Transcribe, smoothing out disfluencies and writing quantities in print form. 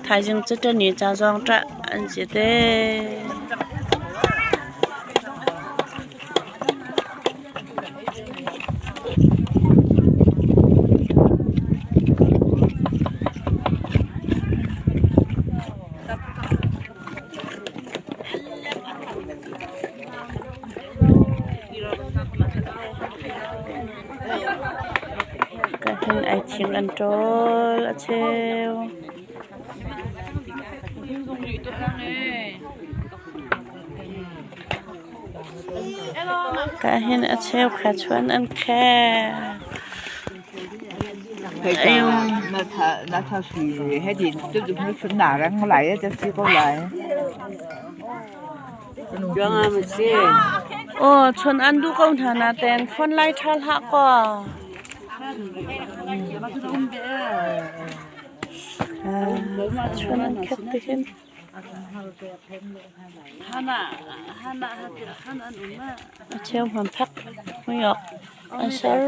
Thaizing cu tani ca zong ṭah an si te. Ka hin ai thing an ṭawl a cheu. Ka hin a cheu kha chuan an khek. 那他是还得这就是哪人我来这寄过来。 Aw, chon an duh ko hna natein phone lai ṭha hlah kaw. Chon an khek ti hin. A cheu hman phak muiok an ser.